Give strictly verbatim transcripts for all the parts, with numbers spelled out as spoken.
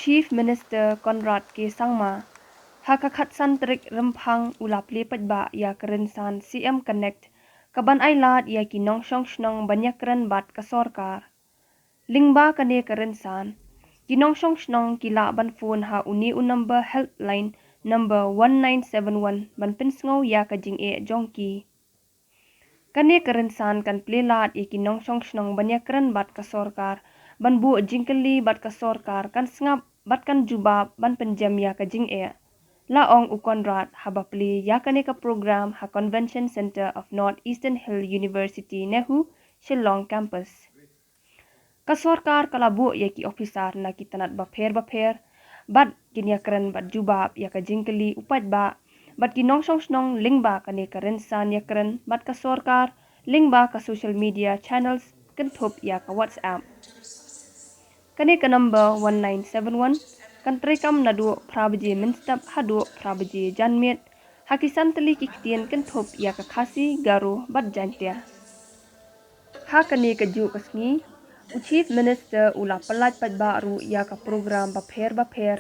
Chief Minister Conrad K Sangma ha ka khatsan tarik Rymphang u la plie paidbah ïa ka rynsan C M Connect, ka ban ai lad ïa ki nongshong shnong ban ïakren bad ka sorkar. Lyngba kane ka rynsan, ki nongshong shnong ki lah ban phone ha une u number helpline number one nine seven one ban pynsngew ïa ka jingeh jong ki. Kane ka rynsan kan plie lad ïa ki nongshong shnong ban ïakren bad ka sorkar, ban buh jingkylli bad ka sorkar kan sngap bad kan jubab ban pynjem ïa ka jingeh, la ong u Conrad haba plie ïa kane ka program ha Convention Centre of North Eastern Hill University, NEHU, Shillong Campus. Ka sorkar ka la buh ïa ki ophisar na ki tnat bapher bapher bad kin ïakren bad jubab ïa ka jingkylli u paidbah bad ki nongshong shnong lyngba kane ka rynsan ïakren bad ka sorkar lyngba ka social media channels, kynthup ïa ka WhatsApp. Kane ka number one nine seven one kan treikam naduh phra baje mynstep haduh phra baje janmiet ha ki san tylli ki ktien, kynthup ïa ka Khasi, Garo bad Jaiñtia. Ha kane kajuh ka sngi, u Chief Minister u la pyllait paidbah ruh ïa ka program bapher bapher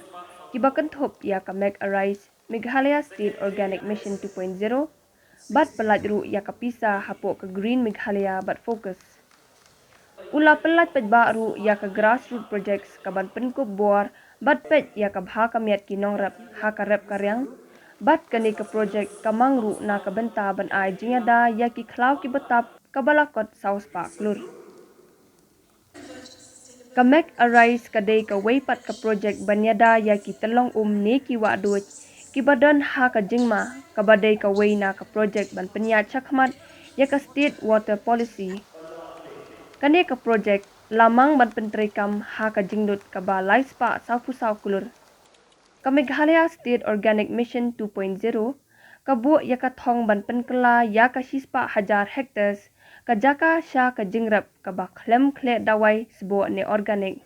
kiba kynthup ïa ka Meg Arise Meghalaya State Organic Mission two point zero bad pyllait ruh ïa ka pisa hapoh ka Green Meghalaya bad Focus. U la pyllait paidbah ruh ïa ka Grassroot Projects ka ban pynkup bor bad peit ïa ka bha ka miat ki nongrep ha ka rep ka riang. Bad kane ka project ka mang ruh na ka bynta ban ai jingïada ïa ki khlaw kiba tap kaba la kot saw spah klur. Ka Meg Arise ka dei kawei pat ka project ban ïada ïa ki tyllong um ne ki wahduid kiba don ha ka jingma, kaba dei kawei na ka project ban pynïaid shakhmat ïa ka State Water Policy. Kane ka project la mang ban pyntreikam ha ka jinglut kaba lai spah sawphew saw klur. Ka Meghalaya State Organic Mission two point zero ka buh ïa ka thong ban pynkylla ïa ka shispah hajar hectares ka jaka sha ka jingrep kaba khlem khleh dawai sboh ne organic.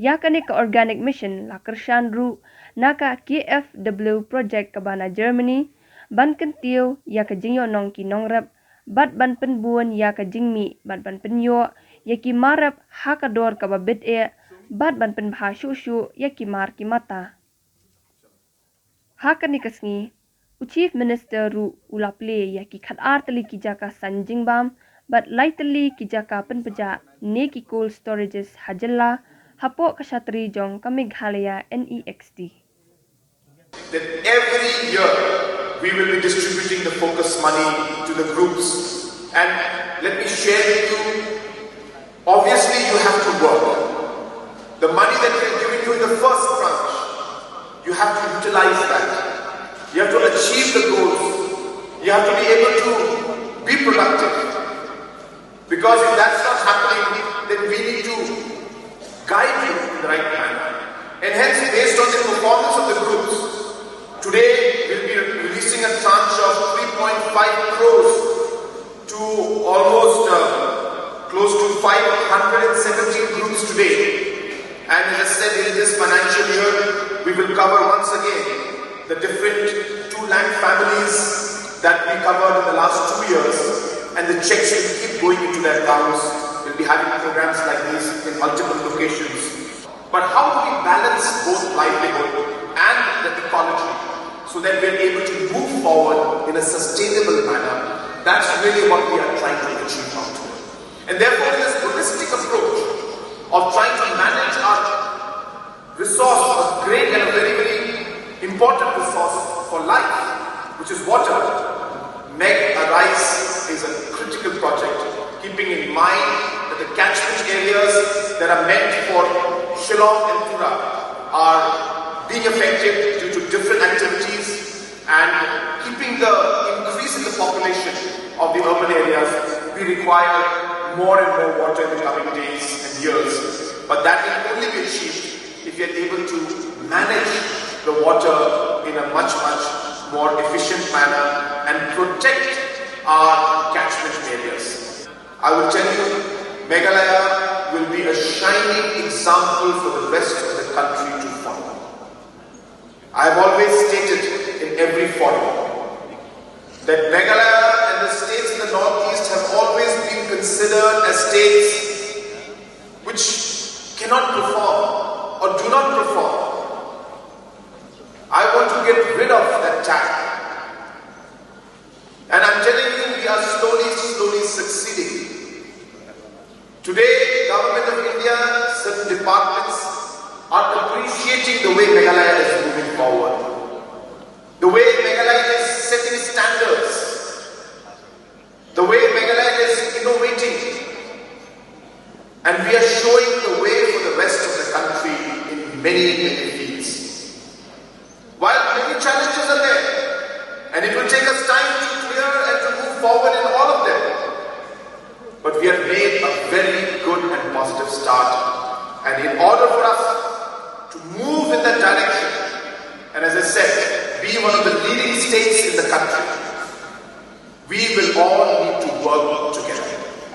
Ïa kane ka Organic Mission la kyrshan ruh na ka K F W project kaba na Germany ban kyntiew ïa ka jingïohnong ki nongrep bad ban pynbun ïa ka jingmih bad ban pynïoh ïa ki mar rep ha ka dor kaba bit eh bad ban pynbha shuh shuh ïa ki mar ki mata. Ha kane ka sngi, u Chief Minister ruh u la plie ïa ki khatar tylli ki jaka saiñ jingbam bad lai tylli ki jaka pynpjah ne ki cold storages ha jylla hapoh ka shatri jong ka Meghalaya NEXT. That every year we will be distributing the focus money to the groups. And let me share with you, obviously you have to work. The money that we are giving you in the first tranche, you have to utilize that. You have to achieve the goals. You have to be able to be productive. Because if that's not happening, then we need to guide you in the right manner. And hence, based on the performance of the groups, today we'll be releasing a tranche of three point five crores to almost uh, close to five hundred seventeen groups today. And as I said, in this financial year, we will cover once again the different two lakh families that we covered in the last two years, and the checks will keep going into their accounts. We'll be having programs like these in multiple locations. But how do we balance both livelihood and the ecology so that we're able to move forward in a sustainable manner? That's really what we are trying to achieve out here. And therefore, in this holistic approach of trying to manage our resource, a great and a very, very important resource for life, which is water, Meg Arise is a critical project, keeping in mind that the catchment areas that are meant for Shillong and Tura are being affected due to different activities, and keeping the increase in the population of the urban areas, we require more and more water in the coming days and years. But that can only be achieved if we are able to manage the water in a much, much more efficient manner and protect our catchment areas. I will tell you, Meghalaya will be a shining example for the rest of the country to follow. I have always stated in every forum that Meghalaya and the states in the Northeast have always been considered as states which cannot perform or do not perform, I want to get rid of that tag. And I'm telling you, we are slowly, slowly succeeding. Today, Government of India, certain departments are appreciating the way Meghalaya is moving forward. The way Meghalaya is setting standards. The way Meghalaya is innovating. And we are showing the way for the rest of the country in many, many fields. While many challenges are there, and it will take us time to clear and to move forward in all of them, but we have made a very good and positive start. And in order for us to move in that direction, and as I said, be one of the leading states in the country, we will all need to work